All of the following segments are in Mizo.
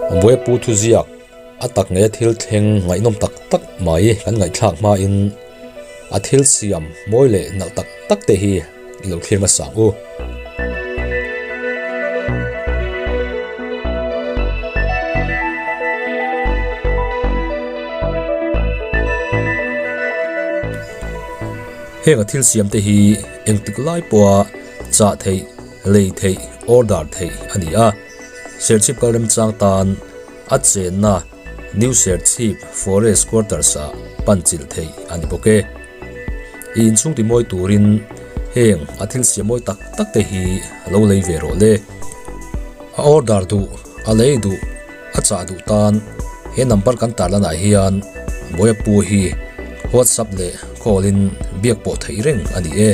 Buaipu thuziak a tak ngeia thil thleng ngaihnawm tak tak mai kan ngaihthlak hmain a thil siam mawi leh nalh tak tak te hi i lo thlir hmasa ang u. Heng a thil siam te hi engtik lai pawha chah theih, lei theih, order theih a ni a. Serchhip kal remchang tan a chenna New Serchhip Forest Quarters ah pan chilh theih a ni bawk e. I inchhung ti mawi turin heng a thil siam mawi tak tak te hi lo lei ve rawh le. A order duh, a lei duh, a chah duh tan he number kan tarlan ah hian Bawiapu hi WhatsApp leh call in biak pawh theih reng a ni e.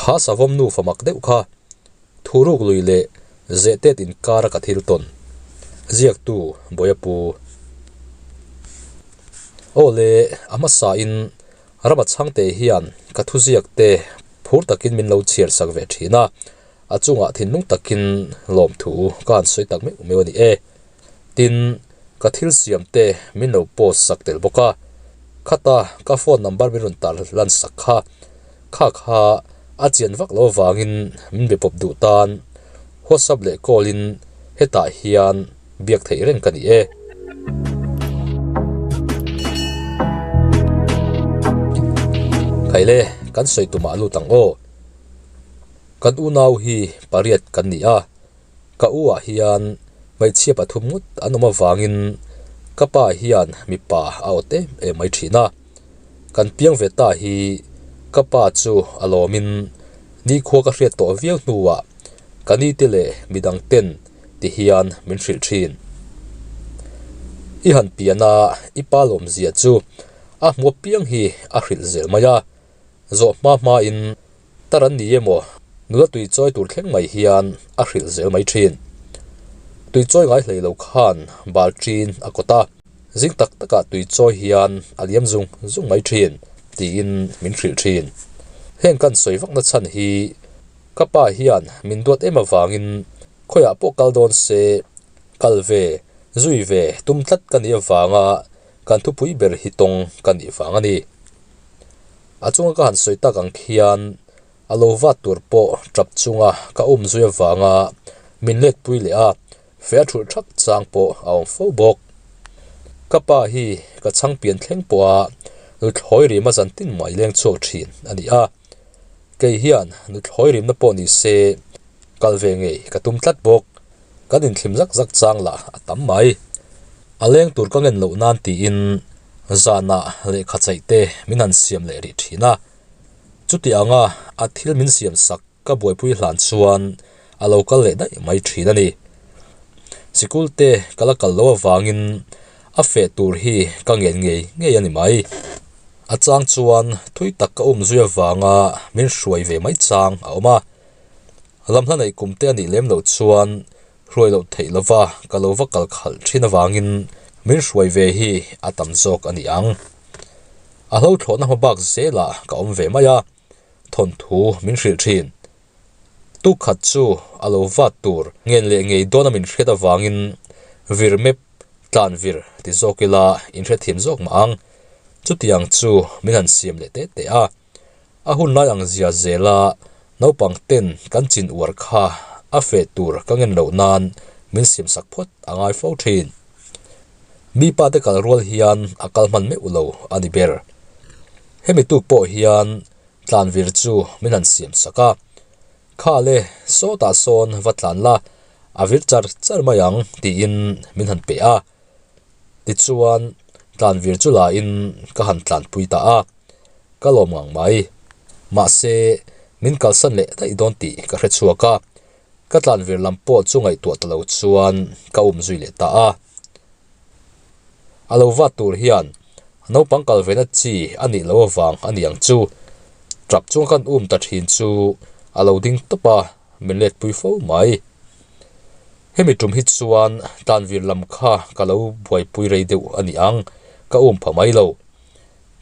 Kha savawm nufa mak deuh kha Thuruk lui leh Zehtet inkara ka thil tawn. Ziaktu Bawiapu. Aw le, a hmasain Rama chhangte hian ka thuziak te phur takin min lo chhiar sak ve thin a, a chungah thinlung takin lawmthu ka han sawi tak meuh meuh a ni e. Tin, ka thil siam te min lo post sak tel bawk a, khata ka phone number min rawn tar lan sak kha, kha kha a chian vak lo avangin min be pawp duh tan WhatsApp leh call in hetah hian biak theih reng ka ni e. Khaile, kan sawi tumah lut ang aw. Kan unau hi pariat kan ni a. Ka u ah hian hmeichhia pathum ngawt an awm avangin ka pa hian mipa a awt em em mai thin a. Kan piang ve ta hi ka pa chu a lawmin nikhua ka hriat tawh viau hnuah ka nite leh midang ten ti hian min hrilh thin. I han pian a i pa lawmzia chu a hmu apiang hi a hrilh zel mai a, zawh hma hmain Tar an ni emaw, nula tui chawi tur thleng mai hian a hrilh zel mai thin. Tui chawi ngai hlei lo khan bal ṭin a kawt a, zing tak takah tui chawi hian a liam zung zung mai thin, tiin min hrilh thin. Heng kan sawi vakna chhan hi ka pa hian min duat em avangin khawiah pawh kal dawn se, kal ve, zui ve tum tlat ka nih avanga kan thupui ber hi tawng ka nih vang a ni. A chunga ka han sawi tak ang khian a lo vat tur pawh tap chunga ka um zui avanga min let pui leh a, fe a thulh thak chang pawh a awm fo bawk. Ka pa hi ka chhang pian thleng pawha nuthlawi rim a zan tin mai leng chhuak thin a ni a, kei hian nuthlawi rimna pawh ni se kal ve ngei ka tum tlat bawk. Kan inthlim zak zak chang lah a tam mai. A leng tur ka ngen loh nan tiin zanah lehkha chaih te min han siam leh rih thin a. Chuti anga a thil min siam sak ka buaipui hlan chuan a lo kal leh daih mai thin a ni. Sikul te ka la kal lo avangin a feh tur hi ka ngen ngei ngei a ni mai. A chang chuan thui tak ka um zui avanga min hruai ve mai chang a awm a. Lam hla neih kum te a nih lem loh chuan hruai loh theih lova ka lo va kal khalh thin avangin min hruai ve hi a tam zawk a ni ang. A hlo thlawhna hma bak zelah ka awm ve mai a, thawnthu min hrilh thin. Tuk khat chu a lo vat tur ngen leh ngei dawna min hriat avangin vir mep tlan vir ti zawk ila inhrethiam zawk mah ang. Chutiang chu min han siam leh teh teh a. A hun lai ang zia zela naupang ten kan chin uar kha a feh tur ka ngen loh nan min siam sak phawt a ngai fo thin. Mi pa te kal rual hian a kal hman meuh lo a ni ber. Hemi tuk pawh hian tlanvir chu min han siam sak a, Kha le, sawtah sawn va tlan la, a vir char char mai ang tiin min han pe a. Tichuan tlanvir chu la in ka han tlanpui ta a. Ka lawm ngang mai. Mahse, min kalsan leh daih dawn tih ka hre chhuak a, ka tlanvir lam pawh chu ngaihtuah ta lo chuan ka um zui leh ta a. A lo vat tur hian naupang kal ve na chi a nih loh avang a ni ang chu. Tap chunga kan um ta thin chu a lo ding tawp a, min let pui fo mai. Hemi tum hi chuan tlanvir lam kha ka lo buaipui rei deuh a ni ang, ka um pha mai lo.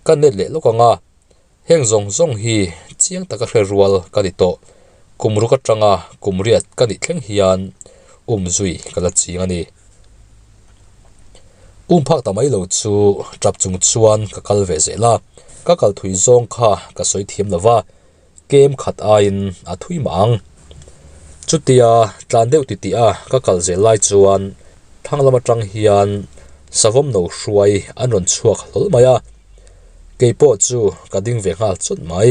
Ka net leh lawk ang a. Heng zawng zawng hi chiang taka hre rual ka ni tawh. Kum ruk atanga kum riat ka nih thleng hian um zui ka la ching a ni. Um phak ta mai lo chu tap chung chuan ka kal ve zel a, ka kal thui zawng kha ka sawi thiam lo va, kem khat aiin a thui mah ang. Chutia tlan deuh titih a ka kal zel lai chuan thlang lam atang hian savawm no hruai an rawn chhuak hlawl mai a, kei pawh chu ka ding ve nghal chawt mai.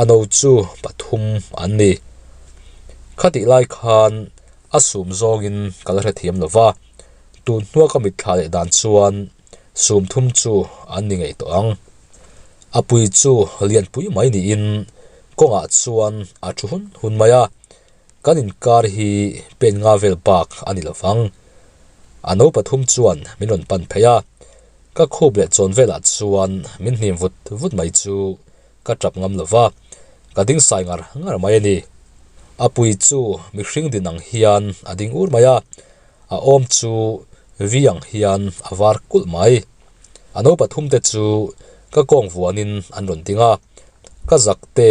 A no chu pathum an ni. Khatih lai khan a sum zawngin ka la hrethiam lo va, tun hnua ka mitthla leh dan chuan sum thum chu an ni ngei tawh ang. A pui chu lianpui mai niin kawngah chuan a thu hun hun mai a, kan inkar hi pen nga vel bak a ni lo vang. A no pathum chuan min rawn pan phei a, ka khup leh chawn velah chuan min hnim vut vut mai chu ka tap ngam lo va, ka ding sai ngar ngar mai a ni. A pui chu mihring din ang hian a ding ur mai a, a awm chu vi ang hian a var kulh mai. A no pathum te chu ka kawng vuanin an rawn ding a, ka zak te,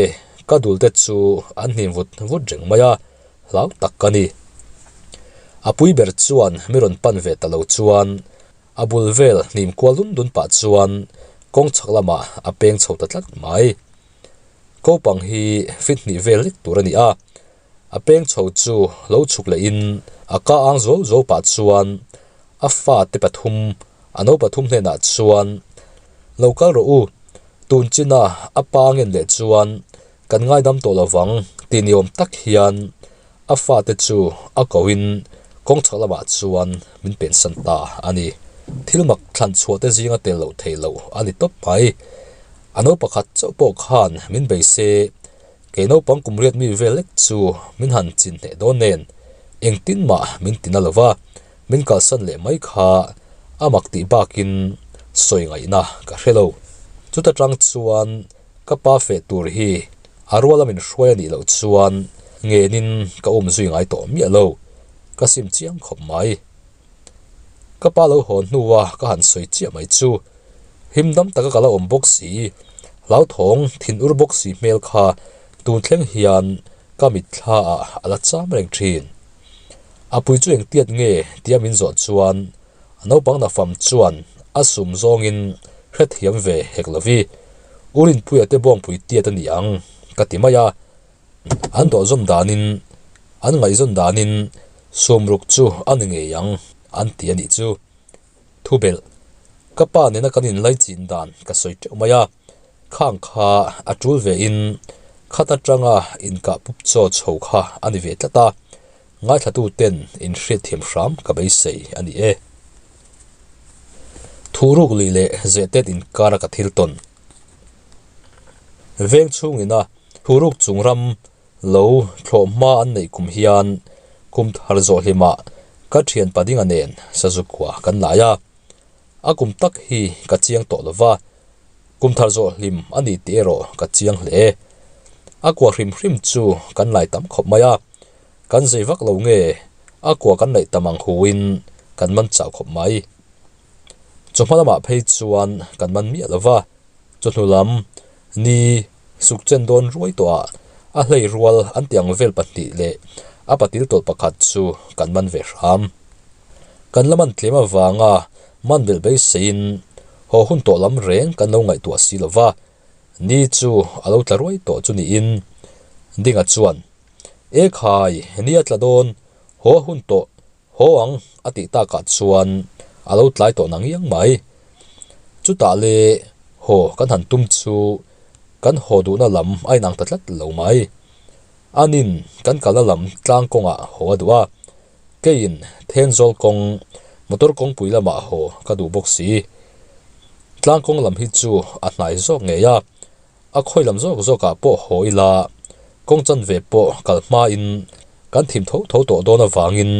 ka dul te chu an hnim vut vut reng mai a, hlau tak ka ni. A pui ber chuan mi rawn pan ve ta lo chuan A bul vel hnim kual dun dun pah chuan kawng chhak lamah a peng chho ta tlat mai. Kopang hi fit hnih vel lek tur a ni a, a peng chho chu lo chhuk lehin a ka ang zuau zuau pah chuan a fate pathum, a no pathum hnenah chuan lo kal rawh u, tun china a pa ngen leh chuan kan ngaidam tawh lovang tih ni awm tak hian A fate chu a kohin kawng chhak lamah chuan min pensan ta a ni. Thil mak thlan chhuah te zinga tel loh theih loh a ni tawp mai. A no pakhat chauh pawh khan min bei se, kei naupang kum riat mi vel lek chu min han chin hneh dawn nen engtin mah min ti na lova, min kalsan leh mai kha a mak tih bakin sawi ngaihna ka hre lo. Chuta tang chuan Ka pa feh tur hi a ruala min hruai a nih loh chuan ngenin ka um zui ngai tawh miah lo, ka sim chiang khawp mai. Ka pa lo hawn hnua ka han sawi chiah mai chu him dam taka ka la awm bawk si, hlauthawng thin ur bawk si hmel kha tun thleng hian ka mitthla ah a la cham reng thin. A pui chu engtiat nge tia min zawh chuan A naupang nafam chuan a sum zawngin hrethiam ve hek lovi, U Rinpuia te bawngpui tiat a ni ang ka ti mai a. An dawhzawm danin, an ngaihzawn danin sumruk chu a ni ngei ang an ti a nih chu. Thubelh, ka pa nena kan inlaichin dan ka sawi teuh mai a, khang kha a tul vein khat atanga inkah pup chaw chho kha a ni ve tlat a. Ngaithlatu ten in hriatthiam hram ka beisei a ni e. Thuruk lui leh zehtet inkara ka thil tawn. Veng chhungina thuruk chung ram lo thlawh hma an neih kum hian kum thar zawh hlimah ka thian padinga nen Sazukua kan lai a. A kum tak hi ka chiang tawh lova, kum thar zawh hlim a ni tih erawh ka chiang hle. A kua hrim hrim chu kan lai tam khawp mai a. Kan zei vak lo nge a kua kan neih tam ang huin kan man chau khawp mai. Chawhma lamah phei chuan kan man miah lo va, chawhnu lam ni suk chen dawn ruai tawhah a hlei rual an ti ang vel pahnih leh a patil tawlh pakhat chu kan man ve hram. Kan la man tlem avanga man belh beiseiin haw hun tawh lam reng kan lo ngaihtuah si lo va, ni chu a lo tla ruai tawh chu niin Dinga chuan E khai, ni a tla dawn, haw a hun tawh, haw ang a tih takah chuan a lo tlai tawh nang iang mai. Chutah le haw kan han tum chu kan haw duhna lam a inang ta tlat lo mai. Anin kan kalna lam tlang kawngah haw a duh a, keiin Thenzawl kawng motor kawngpui lamah haw ka duh bawk si. Tlang kawng lam hi chu a hnai zawk ngei a. A khawi lam zawk zawkah pawh haw ila, kawng chanve pawh kal hmain kan thim tho tho tawh dawn avangin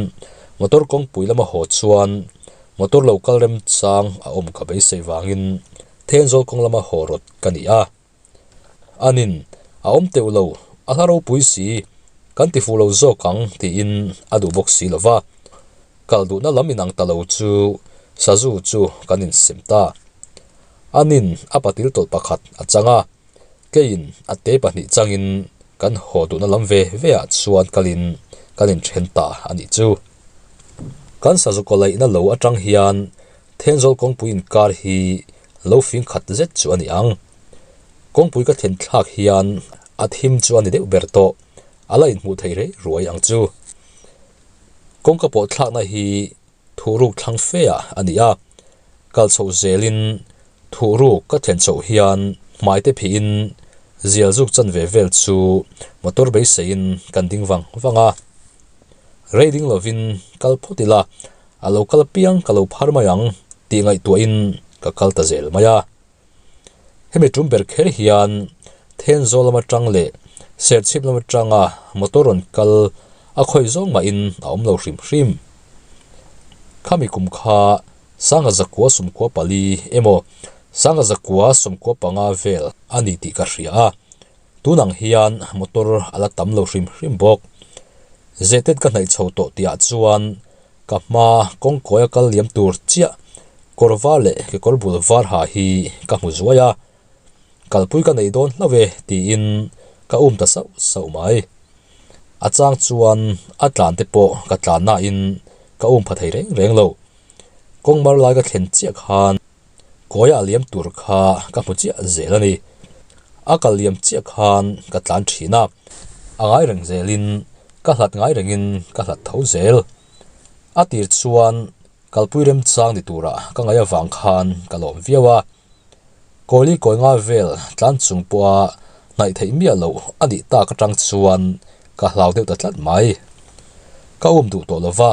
motor kawngpui lama haw chuan motor lo kal remchang a awm ka beisei vangin Thenzawl kawng lama haw rawt ka ni a. Anin a awm teuh lo, a hla ropui si, kan ti fuh lo zawk ang tiin a duh bawk si lo va, kal duhna lam inang ta lo chu sazu chu kan insem ta. Anin a patil tawlh pakhat a chang a. Keiin a te pahnih changin kan haw duhna lam ve ve ah chuan kalin kan inthen ta a nih chu. Kan sazu kawlaihna lo atang hian Thenzawl kawngpui inkar hi lo fing khat zet chu a ni ang. Kawngpui ka thlen thlak hian a thim chu a ni deuh ber tawh, a la inhmuh theih rei ruai ang chu. Kawngka pawh thlakna hi Thuhruk thlang fe ah a ni a, kal chhoh zelin thuhruk ka thlen chhoh hian hmai te phihin zial zuk chanve vel chu motor beiseiin kan ding vang vang a. Rei ding lovin kal phawt ila, a lo kal piang ka lo phar mai ang tih ngaihtuahin ka kal ta zel mai a. Hemi tum ber kher hian Thenzawl lam atang leh Serchhip lam atanga motor rawn kal a khawi zawng mahin a awm lo hrim hrim. Khami kum kha Sangha zakua sawmkua pali emaw Sangha zakua sawmkua panga vel a ni tih ka hria a, tunang hian motor a la tam lo hrim hrim bawk. Zehtet ka hnaih chho tawh tihah chuan Ka hma kawngkawi a kal liam tur chiah kawr var leh kekawr bul var ha hi ka hmu zuai a, kalpui ka nei dawn hlauh e tiin ka um ta sauh sauh mai. A chang chuan a tlan te pawh ka tlan nain ka um pha thei reng reng lo. Kawng mar lai ka thlen chiah khan kawi a liam tur kha ka hmu chiah zel a ni. A kal liam chiah khan ka tlan thin a, a ngai reng zelin ka hlat ngai rengin ka hlat tho zel. A tir chuan kalpui remchang ni tura ka ngaih avang khan ka lawm viau a, Kawli kawi nga vel tlan chung pawha hnaih theih miah loh a nih tak atang chuan ka hlau deuh ta tlat mai. Ka um duh tawh lova,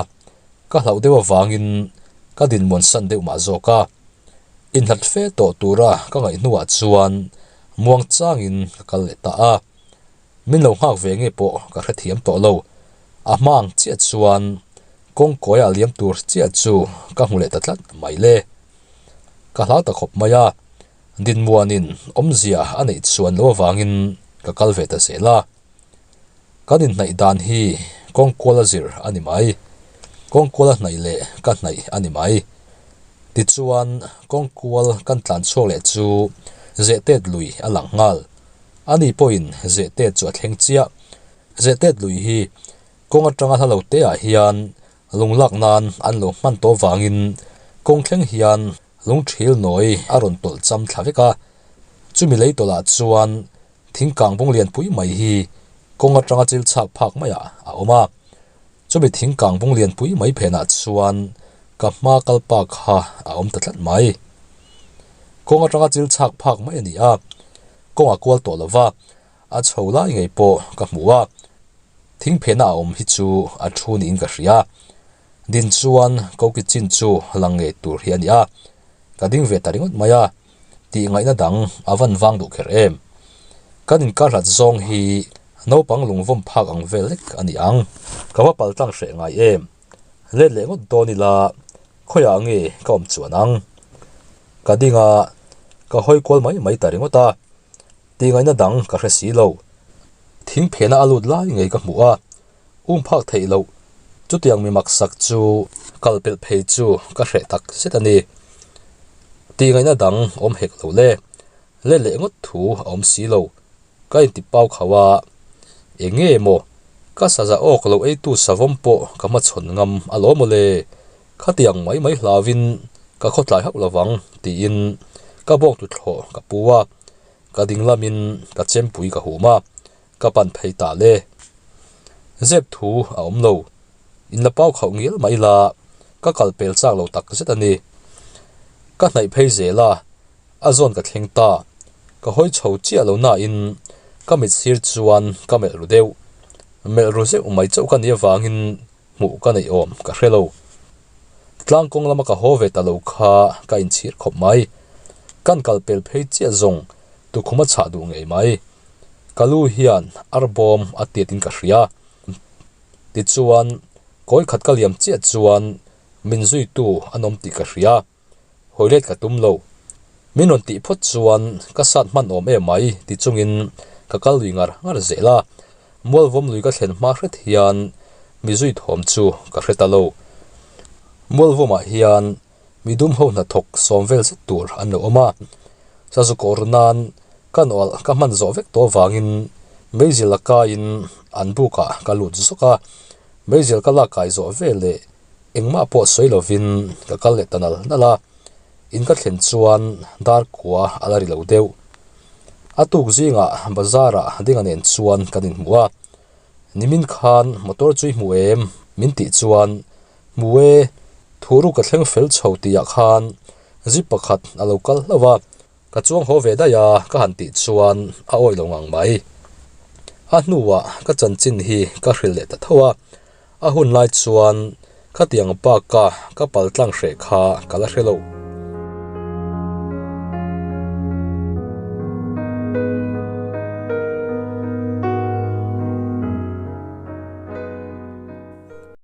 ka hlauh deuh avangin ka dinmuan san deuh mah zawk a, inhlat fe tawh tura ka ngaih hnuah chuan muang changin ka kal leh ta a, min lo nghak ve nge pawh ka hrethiam tawh lo, a hma ang chiah chuan kawngkawi ah liam tur chiah chu ka hmu leh ta tlat mai le. Ka hlau ta khawp mai a, dinmuanin awmzia a neih chuan lo avangin ka kal ve ta zel a. Kan inhnaih dan hi kawngkual a zir a ni mai. Kawngkual a hnaih leh ka hnaih a ni mai. Tichuan, kawngkual kan tlan chhuak leh chu Zehtet lui a lang nghal. Ani pawhin Zehtet chu a thleng chiah. Zehtet lui hi kawng atanga hla lo te ah hian lung lak nan an lo hman tawh vangin kawng thleng hian lung thil nawi a rawn tawlh cham thla vek a. Chumi lei tawlh ah chuan Thingkang bung lianpui mai hi kawng atanga chil chhak phak maiah a awm a, chumi thingkang bung lianpui mai phenah chuan ka hma kal pa kha a awm ta tlat mai. Kawng atanga chil chhak phak mai a ni a, kawng a kual tawh lova, a chho lai ngei pawh ka hmu a, thing phena a awm hi chu a thu niin ka hria. Din chuan koki chin chu lang ngei tur hi a ni a, ka ding ve ta ringawt mai a. Tih ngaihna dang a van vang duh kher em? Kan inkar hlat zawng hi naupang lungvawm phak ang vel lek a ni ang. Ka va pal tlang hreh ngai em? Let leh ngawt dawn ila khawiah nge ka awm chuan ang? Ka ding a, ka hawi kual mai mai ta ringawt a. Tih ngaihna dang ka hre si lo. Thing phehna a lut lai ngei ka hmuh a, Um phak theih loh. Chutiang mi maksak chu kal pelh phei chu ka hreh tak zet a ni. Tih ngaihna dang awm hek lo le. Let leh ngawt thu a awm si lo. Ka inti pau khauh a, Eng nge maw? Ka saza awk lo eitu savawm pawh ka hmachhawn ngam alawm aw le. Khatiang mai mai hlauin ka khawtlai hauh lovang tiin ka bawk tuthlawh ka pu a, ka ding lamin ka chempui ka hum a. Ka pan phei ta le. Zep thu a awm lo. In la pau khauh ngial mai la, ka kal pel chak lo tak zet a ni. Ka hnaih phei zel a, a zawn ka thleng ta. Ka hawi chho chiah lo nain ka mit sir chuan ka melh ru deuh. Melh ru zeuh mai chauh ka nih avangin hmuh ka neih awm ka hre lo. Tlang kawng lama ka haw ve ta lo kha ka inchhir khawp mai. Kan kal pel phei chiah zawng tukhum a chhah duh ngei mai. Ka lu hian arbawm a tiat in ka hria. Tichuan, kawi khat ka liam chiah chuan min zuitu an awm tih ka hria. Hawi let ka tum lo. Min rawn tih phawt chuan ka sat hman awm em mai ti chungin ka kal lui ngar ngar zel a. Mualvawm lui ka thlen hma hret hian mi zui thawm chu ka hre ta lo. Mualvawmah hian mi dum ho hnathawk sawm vel zet tur an lo awm a. Sazu kawr nan. Ka nawlh ka hman zawh vek tawh avangin meizial a kaiin an bukah ka lut zawk a, meizial ka lak kai zawh veleh engmah pawh sawi lovin ka kal leh ta nal nal a, in ka thlen chuan dar kua a la ri lo deuh. A tuk zingah bazar ah Dinga nen chuan kan inhmu a, nimin khan motor chu i hmu em? min tih chuan hmu e, thu ruk ka thleng fel chho tihah khan zip pakhat a lo kal hlauh a, Ka chuang haw ve daih a, ka han tih chuan a awih lo ngang mai. A hnuah ka chanchin hi ka hrilh leh ta tho a, a hun lai chuan khatiang baka ka pal tlang hreh kha ka la hre lo.